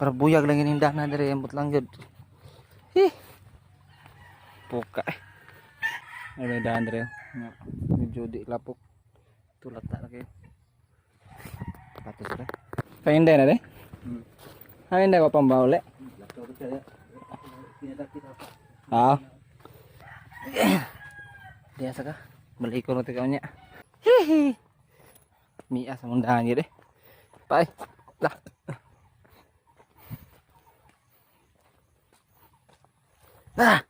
Para buyag lang ininda na dire, ambot lang gyud. Hi. Puka eh. Ano yung daan dire? Nga, medyo di lapok. Tulak ta na kayo. Patos ra. Kainday na de? Ay, hindi ko pang bauli. Ah. Diya sa ka. Balik ko na tikaw niya. Hihi. Mia sa mundahan niya de. Bye. Lah. Ah.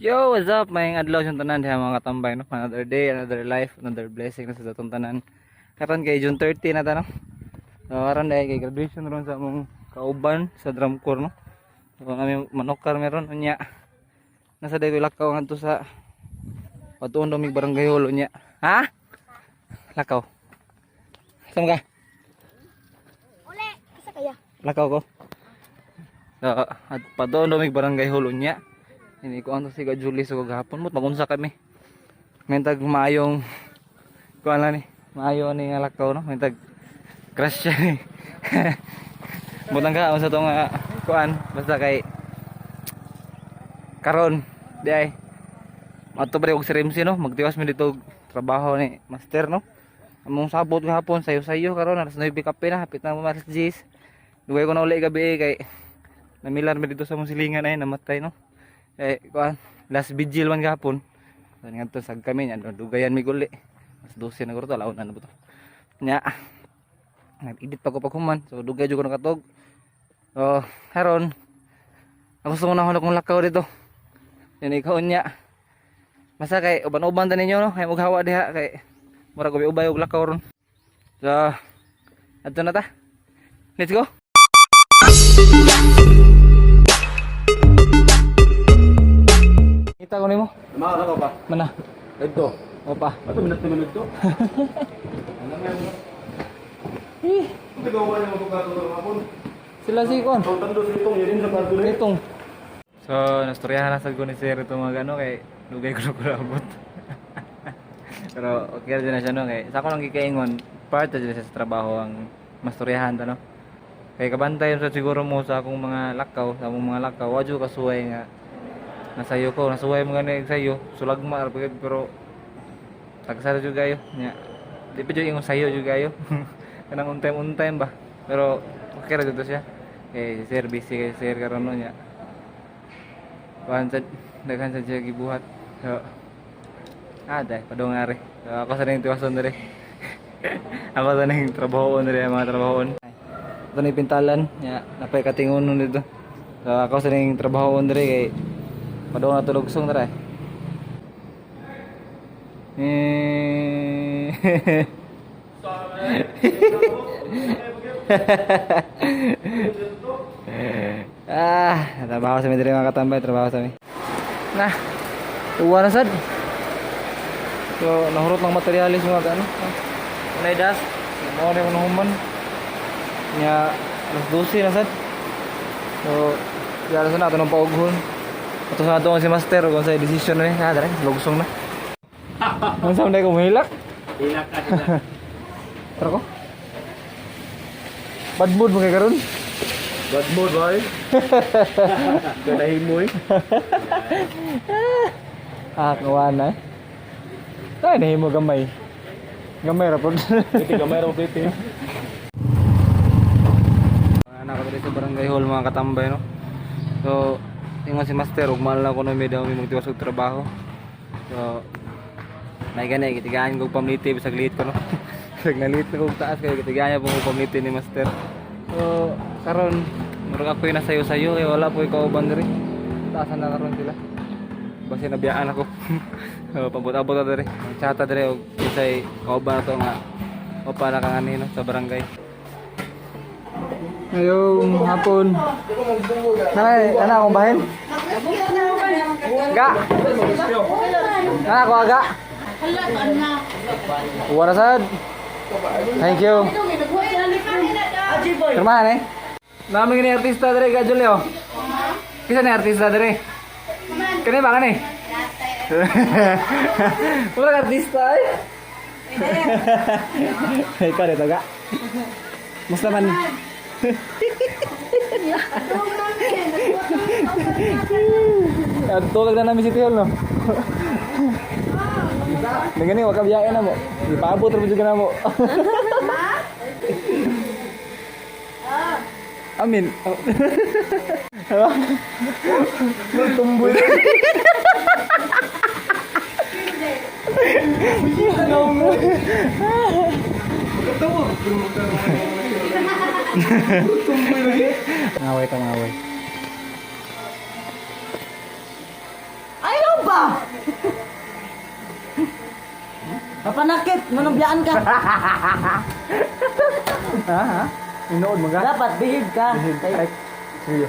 Yo, what's up? May adlaw siyang tanan diha mga katambay no. Another day, another life, another blessing na sa atong tanan. Karon kay June 30 na ta no. So karon dahil kay graduation ron sa among kauban sa drum corps no. So kami manokar meron unya. Nasa day ko lakaw ngadto sa patuon daw mig barangay hall unya. Ha? Lakaw. Saan ka? Uli, asa kaya? Lakaw ko. So, at patuon daw mig barangay hall unya. Ini ko anto si Ka Julie sa gahapon mo magunsa kami. Mentag maayong kuan lang ni. Maayo ni nga lakaw no. Mentag crush siya ni. Butang ka unsa to nga kuan basta kay karon di ay ato pa rin og si Ramsey no, magtiwas mi dito og trabaho ni master no. Among sabot gahapon sayo-sayo karon alas 9 kape na, hapit na mo alas 10. Duway ko na uli gabi eh, kay namilar mi dito sa mong silingan ay namatay no. Eh kuan last vigil man gahapon. So ngadto sag kami nya dugayan mi guli. Alas 12 na guro to, alauna na ba to. Nya nag-edit pa ko paghuman. So dugay jud ko nakatog. So karon ako gusto ko na akong lakaw dito. Yan ikaw niya. Basta kay uban-uban ta ninyo no, kay mughawa diha kay murag ubay og lakaw ron. So adto na ta. Let's go. Kita ko nimo. Mga ka pa. Mana? Dito. Opa. Ato minat naman dito. Ano nga yun? Ito gawa niya magkakatulong hapon. Sila si kon. Ang tando sa itong yun sa karto na Itong. So, nastoryahan na sad ko ni sir itong mga ano kay lugay ko na kulabot. Pero okay ra na siya no kay sa ako lang gikaingon part na siya sa trabaho ang mastoryahan ta no. Kay kabantay sa siguro mo sa akong mga lakaw, sa among mga lakaw, wa jud kasuway nga nasayo ko, nasuway mo gani sayo, sulagma ra pagid pero tagsara jud kayo nya. Di pa jud ingon sayo jud kayo. Kanang on time, on time ba. Pero okay ra jud to siya. Kay si sir busy kay sir karon no nya. Kuan sad daghan sad siya gibuhat. So dai padung ari. So, ako sa ning tiwason diri. Ako sa ning trabahoon diri, mga trabahoon. Ito ni pintalan, nya napay katingonon dito. So, ako sa ning trabahoon diri kay padung na tulog song diri. Eh. Ah, trabaho sa mi diri mga katambay, trabaho sa mi. Nah, uwa na sad. So, nahurot ng materialis mga ano. Unay das, mo na yung nahuman. Nya, alas 12 na sad. So, yara sa nato ng paughon. Ato sa ato si master kung sa decision na ni. Ah, dere, lugsong na. Ang sa ko mahilak. Hilak ka, hilak. Tara ko. Bad mood mo kay karon. Bad mood, boy. Kanahin mo eh. Ah, kawa na. Ay, nahimo gamay. Gamay ra pod. Iti gamay ra mo piti. Anak ko diri sa barangay hall mga katambay no. So, ingon si master ug mahal na ko no may daw may magtiwas og trabaho. So, may gani gitigaan kog pamliti bisag liit ko no. Bisag nalit na kog taas kay gitigaan niya po kog pamliti ni master. So, karon murag ako'y nasayo-sayo kay wala po kauban diri. Taasan na karon sila. Basta nabiyaan ako. So, pabot-abot na diri. Ang tsata diri og kisay kauban na to nga o para kang ano no, sa barangay. Ngayong hapon. Nanay, ana akong bahin? Ga. Ana ako aga. Wala sad. Thank you. Pirmahan eh. Nami ni artista dire ga Julio. Kisa ni artista dire? Kani ba kani? Wala ka artista ay. Ikaw dito ga. Musta man? Tulog na namin si Tihol, no? Nagani, wag ka biyahe na mo. Ipaabot rin ka na mo. Amin. Tumboy. Ngaway ka, ngaway. Ayaw ba? Papanakit, manubyaan ka. Ha, ha? Inood mo ka? Dapat behave ka. Ay, sige.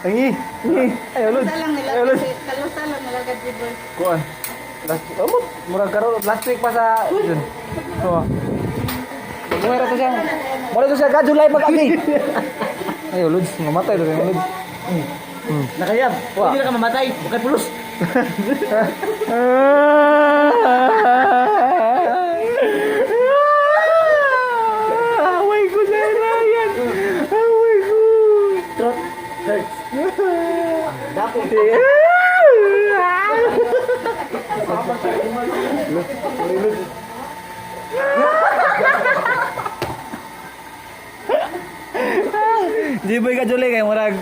Angi, angi. Ay, ulod. Ay, ulod. Kalusa lang nila ka-jiboy. Kuan. Last, oh, murag karon last week pa sa yun. So. Buhay ra to siya. Mura to siya ka July pag agi. Ay, ulod, mamatay to siya, ulod. Nakayab, Wa. hindi na ka mamatay. Okay, pulos. Away ko sa Ryan. Away ko. Throat hurts. Dako. Jiboy ka July kay murag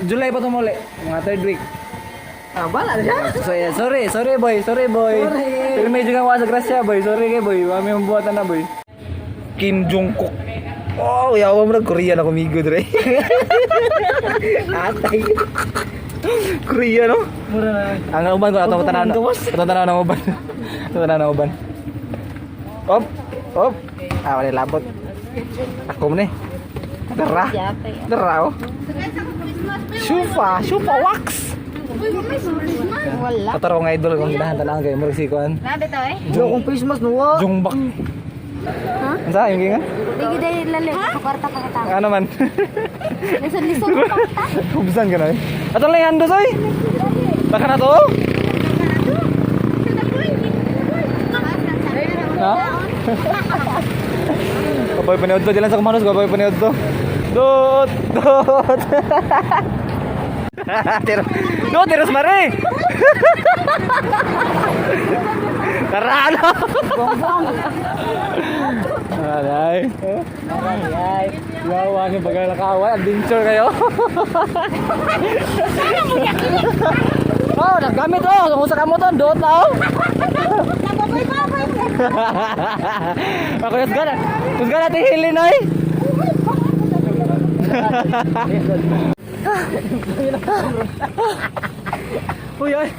July pa to muli, mga third week. Ah, bala na siya. So yeah, sorry, sorry boy, sorry boy. Sorry. Pero medyo nga wa sa grasya boy, sorry kay boy, wa may mabuhatan na boy. Kim Jong Kook. Oh, yawa mo nag Korean ako migo dre. Atay. Korea no? Mura na. Ang uban ko atong tanan. Atong tanan ang uban. Atong tanan ang uban. Op, op. Ah, wala labot. Ako man eh. Dara. Dara oh. Shufa, shufa wax. Wala. Kataro nga idol kung ginahan tanan kay murag si kuan. Nabi to eh. Wala akong face mask, no? Jungbak. Unsa yung gingan? Digi dahil lalim. Kwarta pa kita. Ano man? Lisod-lisod pa kita. Hubsan ka na eh. Ato lang handos oy. Baka na to. Ha? Kaboy paniod to, diyan lang sa kumanos, kaboy paniod to. Dot, dot. Tiro. Dot, tiros mare. Tara ano? Aray. Ay. Lawa niyo bagay nakaway, adventure kayo. Oh, naggamit oh, kung sa kamo to, dot na oh. Ako yus gana. Yus gana ti hilin oy. Uy ay.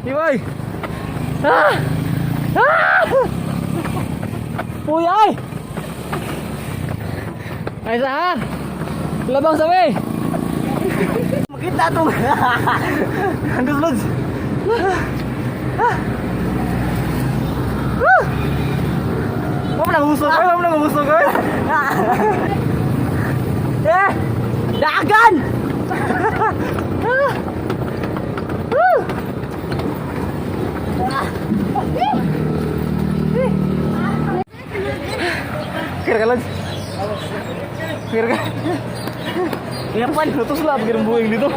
Iway. Ah! Ah! Uy ay. Ay sa ha. Labang sa may. Makita itong... Andos lods. Wala nang usok, oy, wala nang usok, oy. Eh! Dagan! Kira ka lods. Kira ka. Kaya pa, Lutos lang ang buhing dito.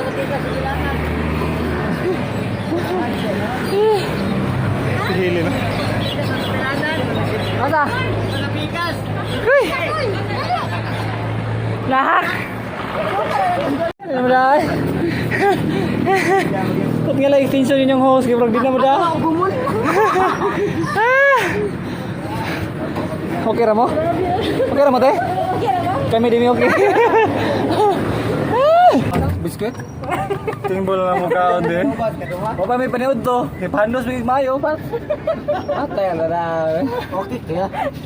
Si Hili na. Asa? Uy! Lahak! Ano mo dahil? Ba't nga lang extension yun yung host? Kaya di na mo dahil. Okay ra mo? Okay ra mo, te? Kami di mi okay. Biskuit? Timbol na mo kaon din. O pa may paniod to. May pandos may mayo pa. Atay na na. Okay, kaya.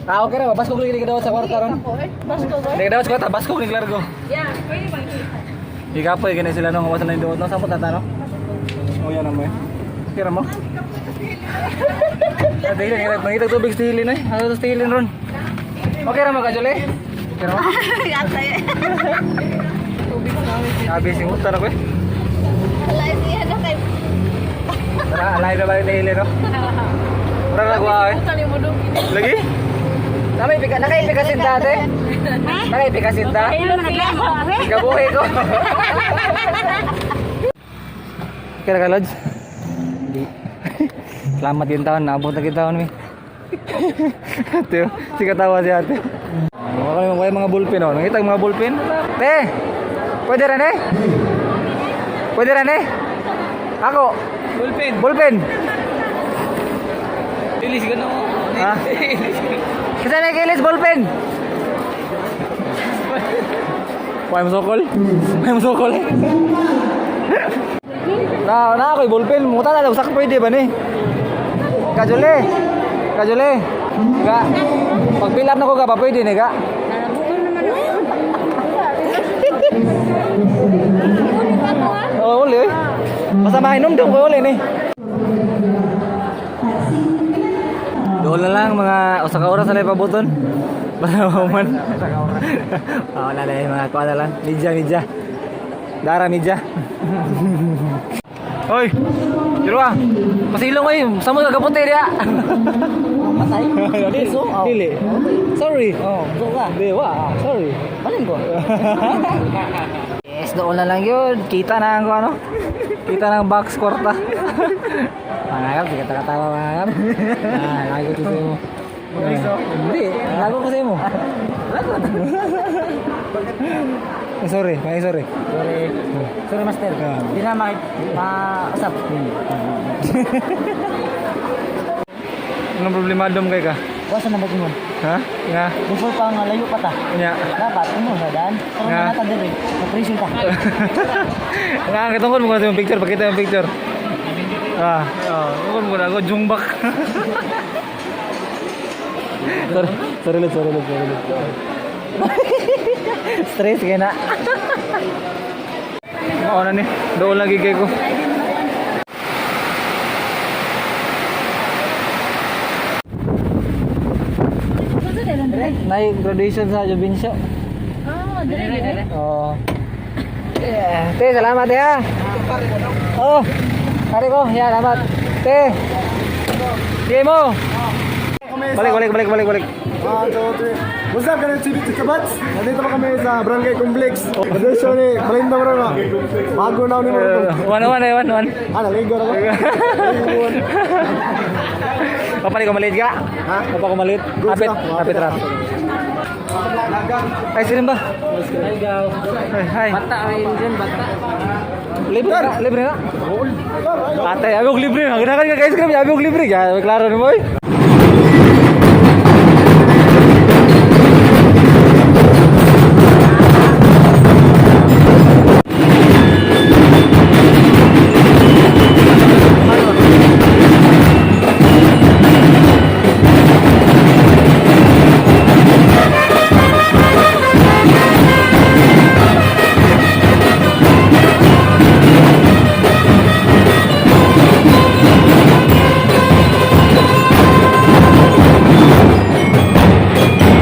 Ah, okay ra ba? Basko lagi kadawat sa kwarta ron. Basko ba? Kadawat sa kwarta, basko ni largo. Yeah, pwede bang Ikapoy gani sila nung awasan na yung duot no samot na no. O yan mo eh. Tira mo. Dili nga mangita tubig sa hilin eh. Ano sa hilin ron? Okay ra mo ka Jole? Okay ra mo? Tubig na. Abi sing utan ako eh. Wala siya na kay. Tara, alive na ba yung nahili, no? Mura na guwa, eh. Lagi? Nakaipikasin ta, ate? Nakaipikasin ta? Ikabuhi ko. Kira ka, Lods? Hindi. Salamat yung taon. Naabot na kita taon, mi. Ate, oh. Sikatawa si ate. Wala yung mga bullpen, oh. Nakita yung mga bullpen? Te! Pwede rin, eh? Pwede rin, eh? Ako! Bullpen. Bullpen! Ilis ka na mo. Ha? Kasi may kilis, ballpen! Why mo sokol? Why mo sokol? Na, na ako'y ballpen. Muta na lang, sak pwede ba ni? Kajule! Kajule! Ga! Pag fill up na ko ga, pa pwede ni ga? Oo, uli eh. Basta mainom doon ko uli ni. Doon na lang mga usa ka oras na lang ipabuton. Basta man. Ah, wala na yung mga kuha na lang. Midya, midya. Dara, midya. Hoy! Jero ah! Pasilong oy! Sa mo kagaputi diya! Patay. Dili. Dili. Sorry. Oh, so ka. Di wa. Sorry. Malin ko. Yes, doon na lang yun. Kita na ang ano. Kita na ang box kwarta. Mga kap, di ka takatawa mga kap. Ah, lago ko sa imo. Hindi, lago ko sa imo. Eh, sorry, may sorry. Sorry. Sorry, master. Di na ma-usap. Anong problema dom kay ka? Wasa na ba mo? Ha? Nga. Before pa nga layo pa ta. Nya. Dapat mo sa daan. Pero Nga. nga ta diri. Ma-pressure ta. Nga, katungkol mo ko na yung picture, pakita yung picture. Ah, oh, tungkol mo na ako, jungbak. Sorry, sorry, Lord, sorry, Lord, sorry, Lord. Stress kaya na. Oo na ni, doon lagi kay ko. Nay, graduation sa Jovinsio. Oh, dire dire. Oo. Yeah. Te, salamat ya. Oh. Pare ko, ya, salamat. Te. Sige mo. Balik, balik, balik, balik, balik. 1, 2, 3. What's up, ganun si Tito Bats? Nandito pa kami sa Barangay Complex. Graduation ni Malinda bro na. Bago na ni Marunong. One, one, eh, one, one. Ah, naligo na ko. Kapag ko maliit ka? Ha? Kapag ko maliit? Good Apit, ka. apit rat. Ay, sino ba? Hi, gaw. Ay, hi. Bata ay dyan, bata. Libre na, libre na. Ate, abi og libre. Ganahan ka ice cream, abi og libre. Ya, klaro ni mo. Oy.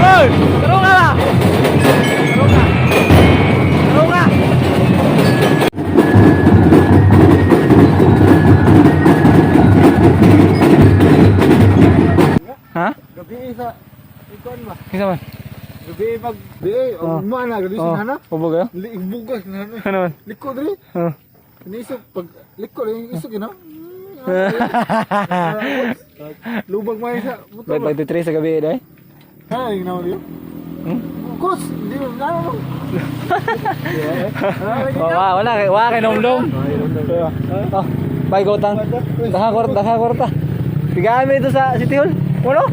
Hoy, tarong ka ba? Tarong ka. Tarong ka. Ha? Gabi sa ikuan ba? Kinsa man? Gabi pag di Oh. mo na graduation na na. Ubo kayo? Bugas na na. Ano man? Liko diri. Oh. Inisok pag liko rin isok ina. Lubag man sa motor. Ba't pag 3 sa gabi eh, day? Ha, yung naman yun. Hmm? Kus, hindi mo na ano. Oh, wala kay wala kay nomdom. Oh, bye gotang. Daha kwarta, daha kwarta. Bigay ito sa City Hall. Wala?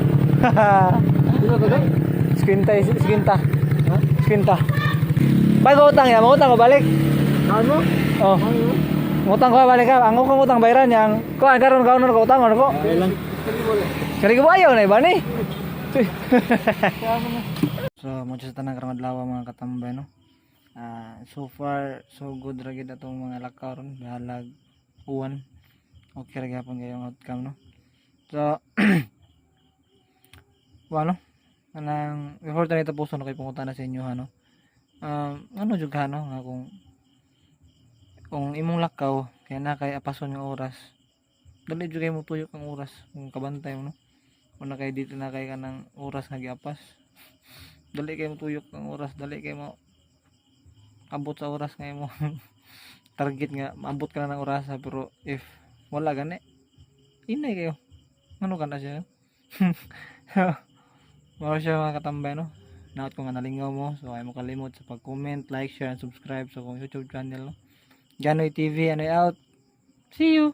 Squinta, squinta. Squinta. Bye gotang ya, mangutang ko balik. Ano? Oh. Ngutang ko balik ka. Ang ko ngutang bayaran yang ko ang karon kaon ko utang ko. Kali ko ayaw na iba ni. So, mo sa tanang karong adlaw mga katambay no. Ah, so far so good ra gid atong mga lakaw ron, bahalag uwan. Okay ra gyapon kayo ang outcome no. So wano kanang before tayo tapuson no kay pungutan na sa inyo ha no. Ano jud ka no nga kung imong lakaw kay na kay apason yung oras. Dali jud kay mo tuyok ang oras kung kabantay mo, no? Kung na kay dito na kay ka ng oras nga giapas. Dali kay mo tuyok ang oras, dali kay mo abot sa oras nga mo target nga maabot ka na ng orasa. Pero if wala gani, inay kayo, ano ka na siya. Mao siya, mga katambay, no? Naot ko nga nalingaw mo. So ay mo kalimot sa pag-comment, like, share and subscribe sa akong YouTube channel, no? Ganoy TV, ano, out. See you.